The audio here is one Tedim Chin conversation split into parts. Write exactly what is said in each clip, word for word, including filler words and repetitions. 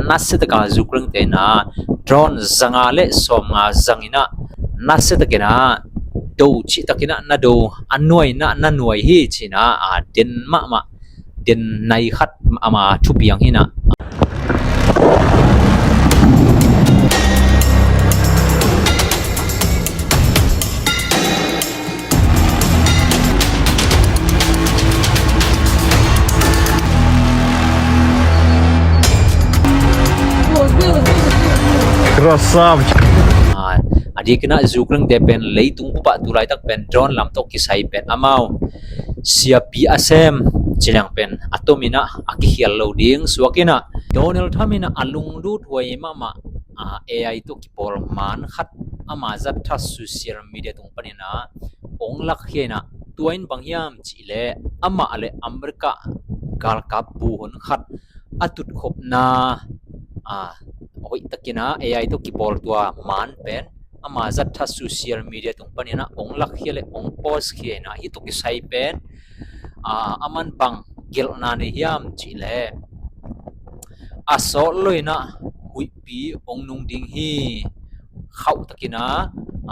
Nasia taka Ukraine te in ah drone zanga le sawmnga zang in ah nasia takin ah do cih takin ah na do, a nuai in ah na nuai hi ci in ah, a, den mahmah, den nai khat ama thupiang hi in ah. Красавчик. A, a diakin ah Ukraine te pen leitung bup ah tu laitak pen drone lam tawh kisai pen amau siapi a sem ci leng pen a tom in ah a kikhial lo ding suak in ah, Donald Trump in ah a lunglut huai mahmah, a, A I tawh kipawl man khat ama zat tha social media tung panin ah ong lakkhia in ah, tua in bang hiam cih leh amah le America galkap buhon khat a tutkhopna, a, hoih takin ah A I tawh kipawl tua man pen ama zat tha social media tung panin ah ong lakkhia le ong post khia in ah, hih tawh kisai pen, a, aman bang gelhna nei hiam cih leh a sawt lo in ah huihpi ong nung ding hi, khauh takin ah,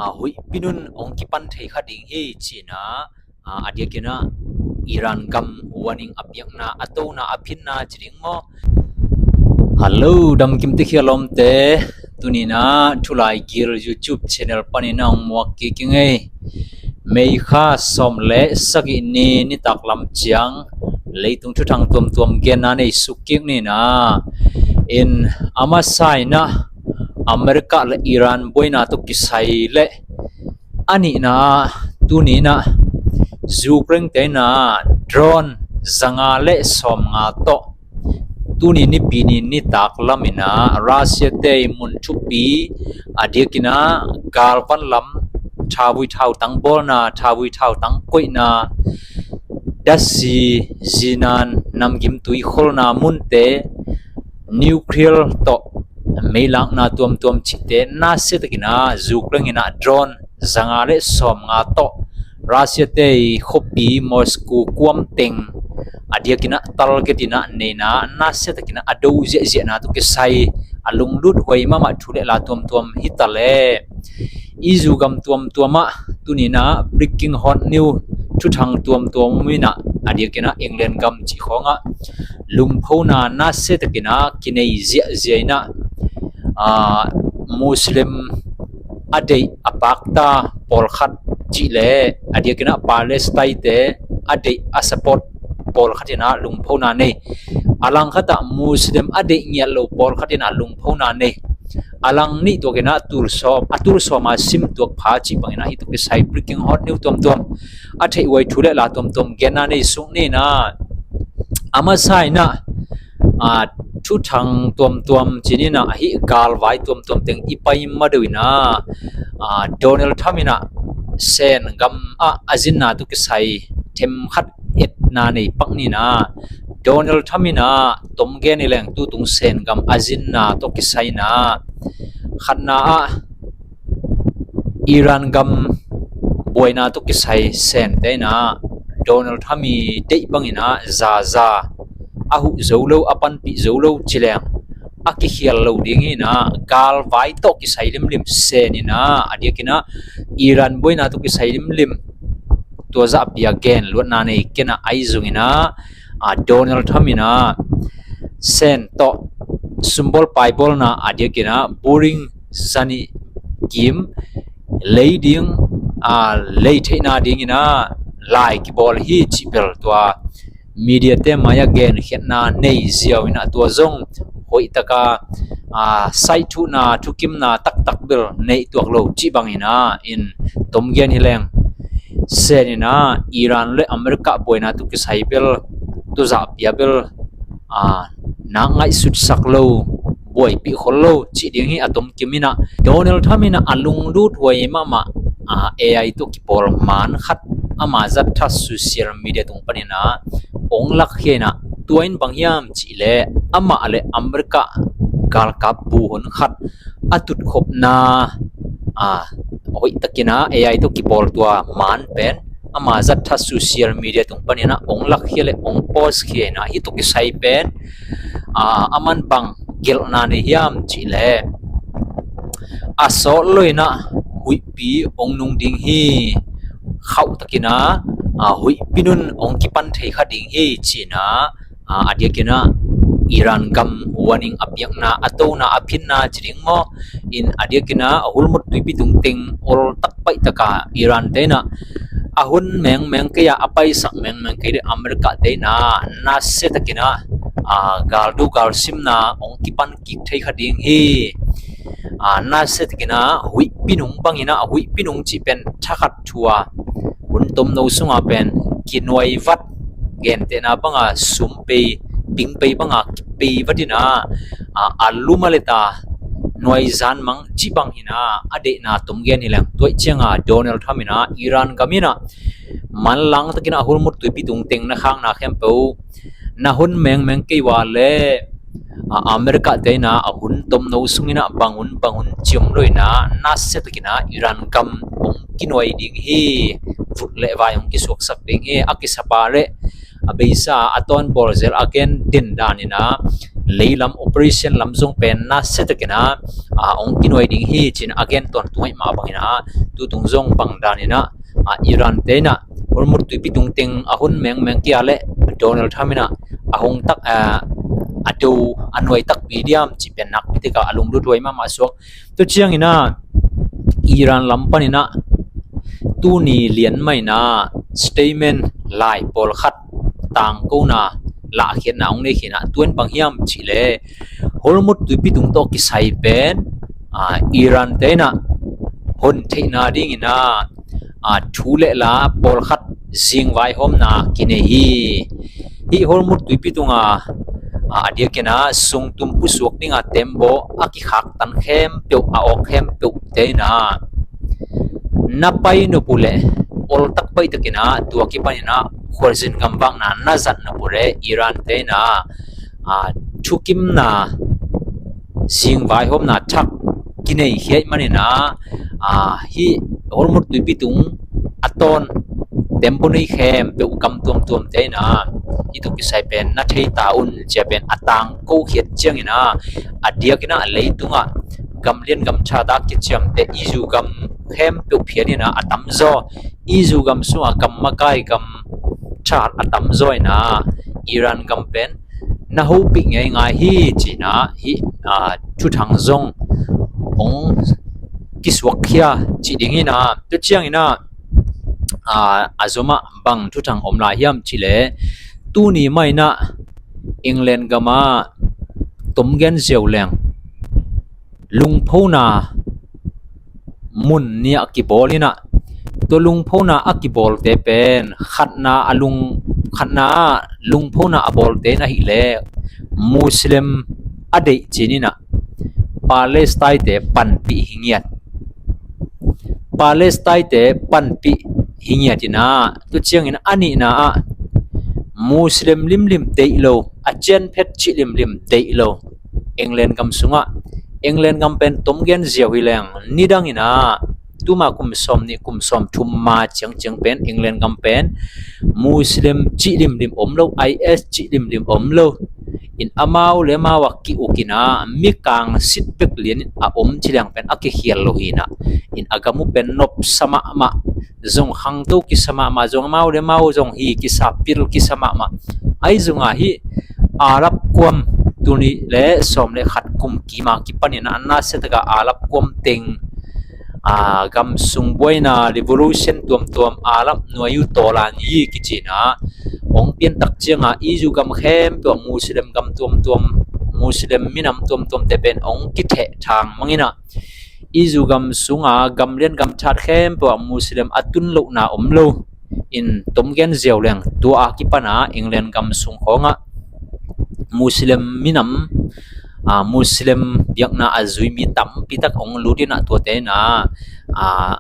a, huihpi nun ong kipan thei kha ding hi ci in ah, a, a diakin ah Iran gam warning a piakna, a tona, a phinna ci ding maw? Hallo, damkim tekhial lawmte, tuni in ah Thulaigil YouTube channel panin ah ong muak kik ing ei. May kha sawm le sagih ni, nitak lam ciang leitung thuthang tuamtuam genna nei suk kik ni in ah, in a masa in ah America le Iran buaina tawh kisai le a nihna, tuni in ah Ukraine te in ah drone zanga le sawmnga tawh tuni Nipi ni nitak lam in ah Russia te i mun thupi, a diakin ah galvan lam, thavui thautang bawlna, thavui thautang koihna, dasi, zinan, namgim tui kholna munte, nuclear tawh meilakna tuamtuam cihte nasia takin ah Ukraine in ah drone zanga le sawmnga tawh Russia te i khuapi Moscow kuam teng a diakin ah target in ah neihna, nasia takin ah a do ziahziahna tawh kisai a lunglut huai mahmah thu le la tuamtuam hi ta leh, i zu gam tuamtuam ah tuni in ah breaking hot news thuthang tuamtuam in ah, a diakin ah England gam cih khawng ah lungphona nasia takin ah kinei ziahziah in ah, a, Muslim a deih a pakta pawlkhat cih leh, a diakin ah Palestine te a deih a support pawlkhat in ah lungphona nei. A langkhat ah Muslim a deih ngiat lo pawlkhat in ah lungphona nei. A lang nih tuakin ah tul sawm, a tul sawm a sim tuak pha cih bangin ah hih tawh kisai breaking hot news tuamtuam, a theih huai thu le la tuamtuam genna nei suk ni in ah, a masa in ah, a, thuthang tuamtuam ci ni in ah, hih galvai tuamtuam teng i pai ma deuh in ah, a, Donald Trump in ah Sen gam ah a zinna tawh kisai themkhat etna nei pak ni in ah, Donald Trump in ah tom gen hi leng tutung Sen gam a zinna tawh kisai in ah, khatna ah Iran gam buaina tawh kisai Sen te in ah Donald Trump i deih bangin ah zaza, a huh zo lo, a panpih zo lo ci leng a kikhial lo ding hi in ah, galvai tawh kisai limlim Sen in ah, a diakin ah Iran buaina tawh kisai limlim tua zahpia gen luatna nei ken ah, ahi zongin ah, a, Donald Trump in ah Sen tawh sumbawl paibawlna, a diakin ah buring zanih kim lei ding, a, lei theihna dingin ah lai kibawl hi cih bel tua media te mai-ah genkhiatna nei ziau in ah, tua zong hoih taka, a, saithuhna, thukimna taktak bel neih tuak lo cih bangin ah in tom gen hi leng, Sen in ah Iran le America buaina tawh kisai bel, tua zahpia bel, a, nak ngaihsutsak lo, buaipih khol lo cih ding hi a tomkim in ah, Donald Trump in ah a lunglut huai mahmah, a, A I tawh kipawl man khat ama zat tha social media tung panin ah ong lakkhia in ah, tua in bang hiam cih leh amah le America galkap buhon khat a tutkhopna, a, hoih takin ah A I tawh kipawl tua man pen ama zat tha social media tung panin ah ong lakkhia le ong post khia in ah, hih tawh kisai pen, a, aman bang gelhna nei hiam cih leh, a sawt lo in ah huihpi hong nung ding hi. Khauhtakin ah, a, huihpi nun hong kipan thei kha ding hi ci-in ah, a, a diakin ah Iran gam warning a piakna, a tona, a phinna ci ding maw? In a diakin ah Hormuz tuipi tung teng ol tak paih taka Iran te in ah a hun mengmeng kei a, a paisak mengmeng kei ding America te in ah nasiatakin ah, a, galdu galsimna hong kipan kik thei kha ding hi. A, nasiatakin ah huihpi nung bangin ah, huihpi nung cih pen thakhat thu a, hun tomno sunga pen kinuai vat, gentehna banga sum pei, ping pei banga kipei vat in ah, a, a lum a let a nuaizan mang cih bang hi in ah, a deihna tom gen hi leng. Tua ahih ciangin Donald Trump in ah Iran gam in ah manlang takin ah Hormuz tuipi tung teng na khakna khempeuh na hon mengmeng kei uh leh, a, America te in ah a hun tomno sungin ah bang hun bang hun ci om lo in ah nasiatakin ah Iran gam hong kinuai ding hi. Vut le vai hong kisuaksak ding hi. A kisapa le a beisa a tawn bawl zel a gen den dan in ah leilam operation lam zong pen nasiatakin ah, a, hong kinuai ding hi ci-in a gen tawntung ahih mah bangin ah tutung zong bang dan in ah, a, Iran te in ah Hormuz tuipi tung teng a hun mengmeng kei a leh Donald Trump in ah a hong tak, a, a do a nuai takpi diam cih pen nakpi tek a lunglut huai mahmah suak. Tua ciangin ah Iran lam panin ah tuni lian mah in ah statement lai pawlkhat tangkona lahkhiatna hong nei khin ah, tua in bang hiam cih leh Hormuz tuipi tung tawh kisai pen, a, Iran te in ah hon theihna dingin ah, a, thu le la pawlkhat zingvaihawmna kinei hi. Hih Hormuz tuipi tunga, a, a diakin ah sungtum pusuak dinga tembaw a kikhaktan khempeuh, a awk khempeuh te in ah na pai nop uh leh ol tak paih takin ah tua kipanin ah khualzin gamvakna na zat nop uh leh Iran te in ah, a, thukimna zingvaihawmna thak kinei khia ahih manin ah, a, hih Hormuz tuipi tung a tawn tembaw nei khempeuh gam tuamtuam te in ah hih tawh kisai pen na thei ta un ci-a pen a tangko khiat ciangin ah a diakin ah leitungah gam lian gam tha tak kiciamteh EU gam khempeuh phian in ah a tamzaw, EU gam sungah gam makai gam tha a tamzaw in ah Iran gam pen na hopih ngeingai hi ci-in ah hih, a, thuthang zong hong kisuakkhia cih ding hi in ah. Tua ciangin ah, a, a zomah bang thuthang om lai hiam cih leh tuni mah in ah England gamah tom gen ziau leng lungphona mun nih a kibawl in ah, tua lungphona a kibawlte pen khatna a lung, khatna ah lungphona a bawlte in ahih leh Muslim a deih ci-in ah Palestine te panpih hi ngiat. Palestine te panpih hi ngiat in ah, tua ciangin a nihna ah Muslim limlim deih lo, a cianphet cih limlim deih lo England gam sungah, England gam pen tom gen ziau hi leng nidang in ah tuma kum sawm nih kum sawm thum ma ciangciang pen England gam pen Muslim cih limlim om lo, IS cih limlim om lo. In amau le amau a ki-uk in ah mikang sit bek lian in a om ci leng pen a kikhial lo hi in ah. In a gam uh pen nopsa mahmah, zong khangto kisa mahmah, zong amau le amau zong hi kisa, pil kisa mahmah. Ahi zongah hih Arab kuam, tuni le sawm le khat kum kim a kipanin ah a nasiataka Arab kuam teng, a, gam sung buaina revolution tuamtuam, Arab nuai uh tawlan hi kici in ah hong piantak ciangah EU gam khempeuh ah Muslim gam tuamtuam, Muslim minam tuamtuam te pen hong kitheh thang mang in ah, EU gam sunga gam lian gam that khempeuh ah Muslim a tun lohna om lo. In tom gen ziau leng tua a kipan a England gam sung khawngah Muslim minam, a, Muslim biakna a zui mi tampi tak hong lut in ah tuate in ah, a,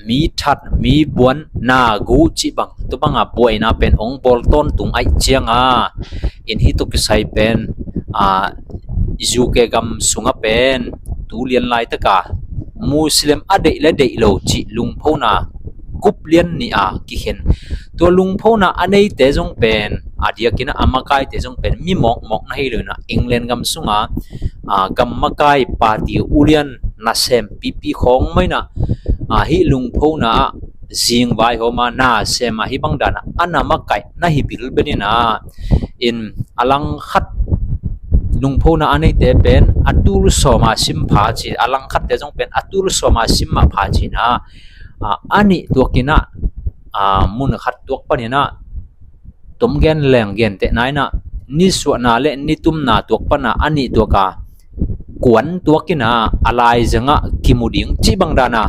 mi that, mi buan, na gu cih bang, tua banga buaina pen hong bawl tawntung ahih ciangah, in hih tawh kisai pen, a, UK gam sungah pen tu lian laitaka Muslim a deih le deih lo cih lungphona gup lian nih a kikhen. Tua lungphona a neite zong pen A diakin ah a makaite zong pen mi mawkmawk na hi lo in ah England gam sunga, ah, gam makai party ulian nasem pipi khawng mah in ah, ah, hih lungphona ah zingvai hawm a nasem a hih bang dan ah a na makaih na hi bilbel in ah, in a langkhat lungphona a neite pen a tul sawm a sim pha ci, a langkhatte zong pen a tul sawm a sim mah pha ci in ah, ah, a nih tuak in ah, ah, mun khat tuak panin ah tomgen leng gentehna in ah nisuahna le nitumna tuak pan ah a nih tuak a kuan tuak in ah a laizang ah kimu ding cih bang dan ah,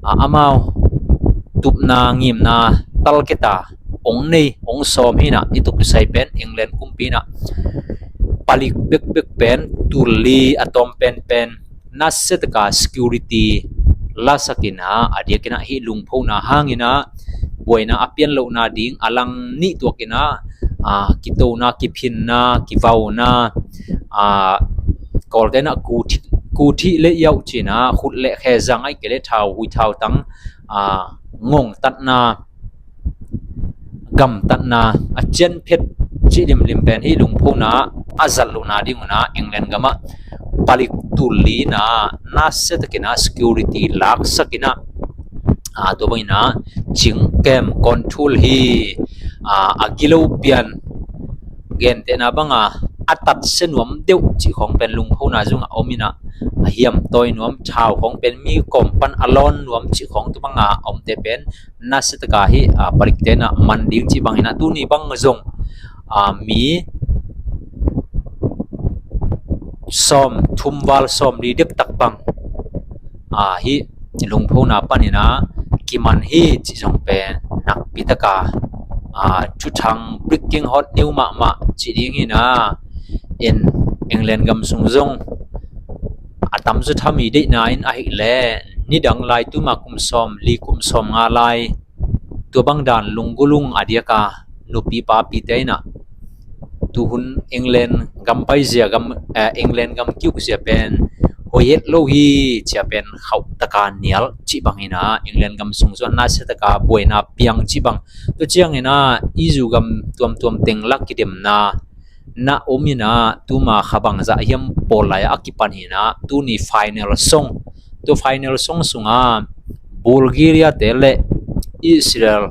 ah, amau tupna ngimna talketa ong nei ong sawm hi in ah, hih tuk kisai pen England kumpi in ah palik bekbek pen tul li a tawm penpen nasia taka security lasak in ah, a diakin ah hih lungphona hangin ah buaina a pian lohna ding a lang nih tuak in ah, ah, kitona, kiphinna, kivauna, ah, Kawlte in ah kuthi, kuthi le yauh ci in ah khut le khe zang ahih kei leh thau hui thau tang, ah, ngongtatna, gamtatna a cianphet cih limlim pen hih lungphona a zat lohna ding un ah England gam ah palik tul li in ah nasia takin ah security laksak in ah, ah, tua bangin ah cingkem control hi, ah, a gilo pian gentehna bang ah a tatsia nuam deuh cih khawng pen lungphona zong ah om in ah, a hiamtawi nuam thau khawng pen mi kawm pan a lawn nuam cih khawng tua bang ah a omte pen nasia taka hih, ah, palikte in ah man ding cih bangin ah tuni bang zong, ah, mi sawm thum val sawm li dektak bang, ah, hih lungphona panin ah kiman hi cih zong pen nakpi taka, ah, thuthang breaking hot news mahmah cih ding hi in ah, in England gam sung zong a tamzaw tham i deihna in ahih leh nidang lai tuma kum sawm li kum sawm nga lai tua bang dan lunggulung a diaka nupi papite in ah tuhun England gam paizia gam, eh, England gam kiukzia pen hoihet lo hi cia pen khauh taka nial cih bang hi in ah England gam sung zong nasia taka buaina piang cih bang. Tua ciangin ah i zu gam tuamtuam teng lak kidemna na om in ah tuma kha bangzah hiam pawl lai a kipan hi in ah tuni final song, tua final song sunga Bulgaria te le Israel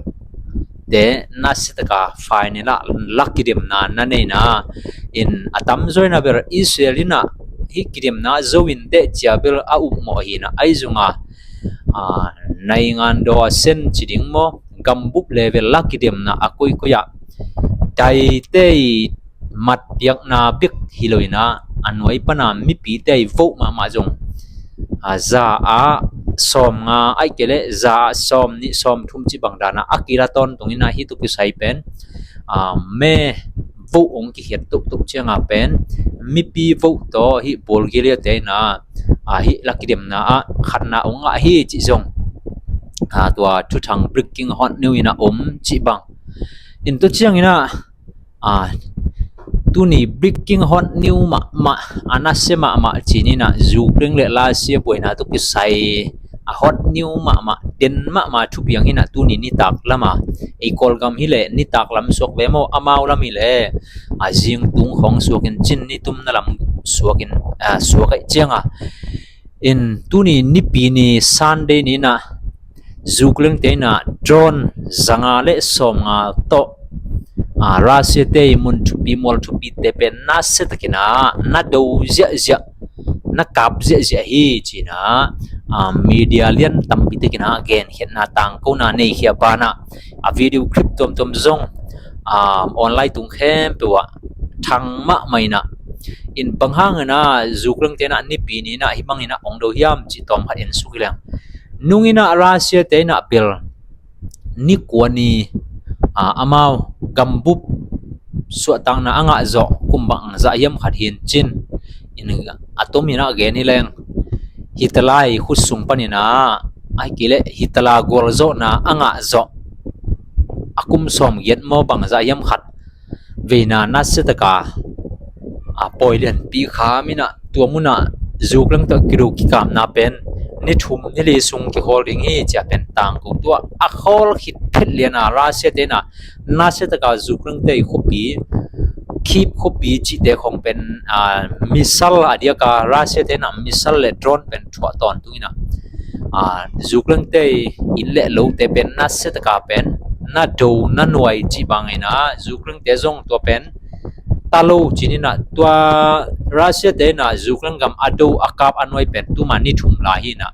te nasia taka final ah lak kidemna na nei in ah, in a tamzaw in ah ber Israel in ah hih kidemna zo in teh cia bel a upmawh hi in ah ahi zong ah, ah, naingan daw a sen ci ding maw gambup level lak kidemna a koikoi ah daite i matpiakna bek hi lo in ah a nuai pan a mipite i vote mahmah zong, ah, za ah sawm nga ahih kei leh za ah sawm nih sawm thum cih bang dan ah a kila tawntung in ah hih tuk kisai pen, ah, me vote ong kikhiat tuktuk ciang ah pen mipi vote tawh hih Bulgaria te in ah, ah, hih lak kidemna ah khatna ong ngah hi cih zong, ah, tua thuthang breaking hot news in ah om cih bang. In tua ciangin ah, ah, tuni breaking hot news mahmah, a nasia mahmah ci-in ah Ukraine le Russia buaina tuk kisai a hot news mahmah, den mahmah thupiang hi in ah tuni nitak lam ah, ei Kawlgam hi leh nitak lam suak ve maw, amau lam hi leh a zingtung khawng suak in cin nitumna lam suak in, ah, suak ahih ciang ah, in tuni nipi ni Sunday ni in ah Ukraine te in ah drone zanga le sawmnga tawh, ah, Russia te i mun thupi mual thupi te pen nasia takin ah na do ziahziah, na kap ziahziah hi ci-in ah, ah, media lian tampi takin ah genkhiatna tangkona neikhia banah a video clip tuamtuam zong, ah, online tung khempeuh ah thang mahmah in ah, in bang hangin ah Ukraine te in ah nipi ni in ah hih bangin ah ong do hiam cih tawm khat en suk hi leng. Nung in ah Russia te in ah bel ni kua ni, ah, amau gambup suahtakna a ngah zawh kum bangzah hiam khat hi in cin, in a tom in ah gen hi leng. Hitler i khut sung panin ah, ahih kei leh Hitler gualzawhna a ngah zawh a kum sawmgiat maw bangzah hiam khat veina nasia taka, ah, pawi lianpi kham in ah tua mun ah Ukraine tawh kido kikapna pen ni thum ni li sung kikhawl ding hi ci-a pen tangko tua a khawl khit phet liana Russia te inah nasia taka Ukraine te khuapi, Kyiv khuapi cihte khong pen, a, missile a diaka Russia te inah missile le drone pen thuah tawntung inah, a, Ukraine te inn le lote pen nasia taka pen na do na nuai cih bang inah Ukraine te zong tua pen ta lo cin inah tua Russia te inah Ukraine gam a do a kap a nuai pen tuma ni thum lai hi inah,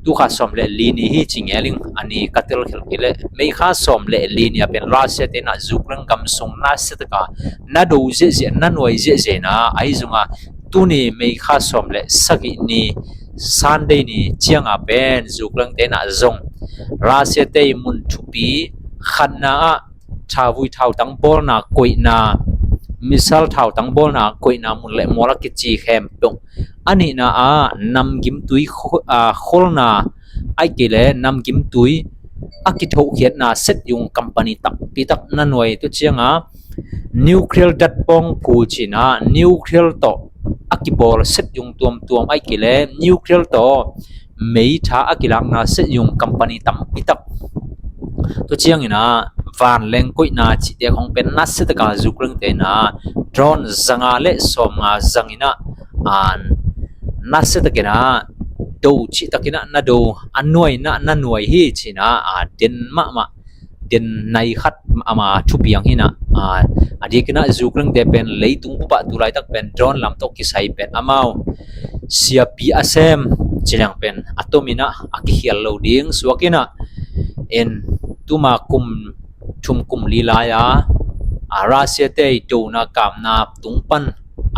tu kha sawm le li ni hi ci ngeling a ni ka tel khel kei le May kha sawm le li ni a pen Russia te inah Ukraine gam sung nasia taka na do ziahziah na nuai ziahziah inah ahi zong a tuni May kha sawm le sagih ni Sunday ni cianga pen Ukraine te inah zong Russia te mun thupi khatna ah thauvui thautang bawlna koihna, missile thautang bawlna koihna mun le mual a kici khempeuh a nihna ah namgimtui kho-, a, kholna, ahih kei le namgimtui a kithohkhiatna set yung company takpi tak na nuai tu cianga nuclear datpawng phu cina nuclear tawh a kibawl set yung tuamtuam ahih kei le nuclear tawh meitha a kilakna set yung company tampi tak tu ciang inah vanleng koihna cihte khong pen nasia taka Ukraine te inah drone zanga le sawmnga zang inah, a, nasia tak inah do cih tak inah na do a nuai inah na nuai hi cina, a, den mahmah den nai khat ama thupiang hi inah, a, a diak inah Ukraine te pen leitung bup ah tu laitak pen drone lam tawh kisai pen amau siapi a sem ciliang pen a tom inah a kikhial lo ding suak inah in tuma kum thum kum li lai a, a, Russia te dona kapna tung pan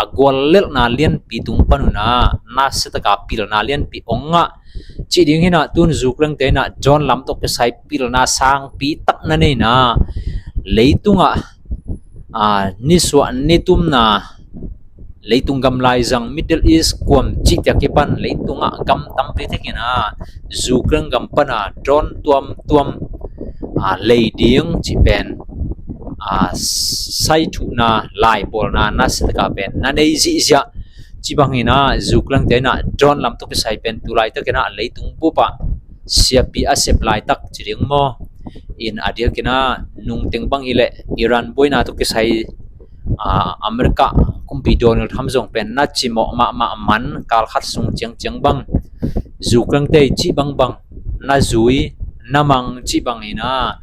a guallelhna lianpi tung pan una nasia taka pilna lianpi ong ngah cih ding hi inah tun Ukraine te inah drone lam tawh kisai pilna sangpi tak na nei inah leitungah, a, nisuah nitumna leitung gam laizang Middle East kuam cihte a kipan leitungah gam tampi tak inah Ukraine gam pana drone tuamtuam, a, lei ding cih pen, a, saithuhna laibawlna nasia taka pen na nei zihziah cih bang inah Ukraine te inah drone lam tawh kisai pen tu laitak inah leitung bup ah siapi a sep laitak ci ding maw? In a diak inah nungteng bang hi leh Iran buaina tawh kisai, a, America kumpi Donald Trump zong pen na cimawh mahmah man kal khat sung ciangciang bang Ukraine te cih bangbang na zui na mang cih bang inah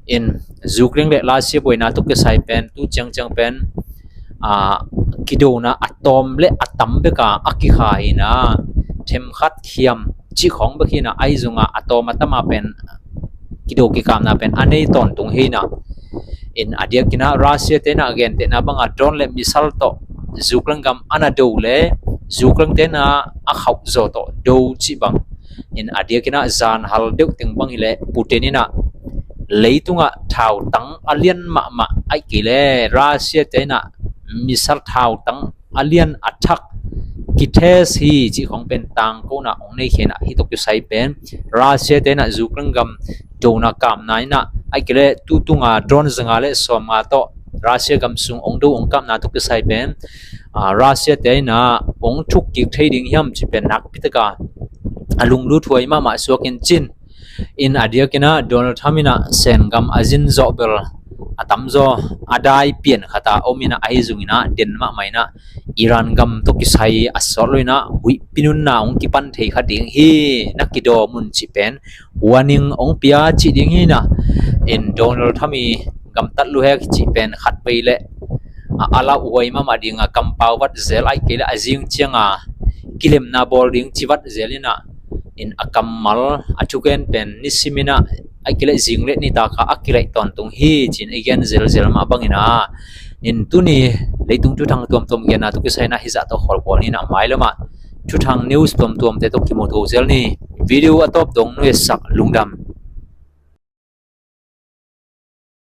in Ukraine le Russia buaina tawh kisai pen tu ciangciang pen, a, kidona a tawm le a tam beka a kikha inah themkhat khiam cih khawng bek hi inah ahi zong a a tawm a tam a pen kido kikapna pen a nei tawntung hi inah in a diak inah Russia te inah a gentehna banga drone le missile tawh Ukraine gam a na do le Ukraine te inah a khauh zaw tawh do cih bang in a diak inah zan hal deuh teng bang hi leh Putin inah leitungah thautang a lian mahmah ahih kei le Russia te inah missile thautang a lian a thak kitest hi cih khong pen tangkona ong nei khe inah hih tawh kisai pen Russia te inah Ukraine gam dona kapna inah ahih kei le tu tunga drone zanga le sawmnga tawh Russia gam sung ong do ong kapna tawh kisai pen, a, Russia te inah ong thuk kik thei ding hiam cih pen nakpi taka a lunglut huai mahmah suak in cin in a diak inah Donald Trump inah Sen gam a zin zawh bel a tamzaw a dai pian khata om inah ahi zong inah den mahmah inah Iran gam tawh kisai a sawt lo inah huihpi nunna ong kipan thei kha ding hi na kidaw mun cih pen warning ong pia cih ding hi inah in Donald Trump i gamtat luhek cih pen khat vei le a, a lauhuai mahmah dinga kampau vat zel ahih kei le a zing cianga kilemna bawl ding ci vat zel inah in a kammal a thugen pen nisim inah ahih kei le zing le nitak a kilaih tawntung hi cin i gen zelzel mah bang inah in tuni leitung thuthang tuamtuam genna tawh kisai inah hizah tawh khawlkhawl ni inah mailam ah thuthang news tuamtuamte tawh kimu to zel ni. Video a tawp dong nuihsak lungdam.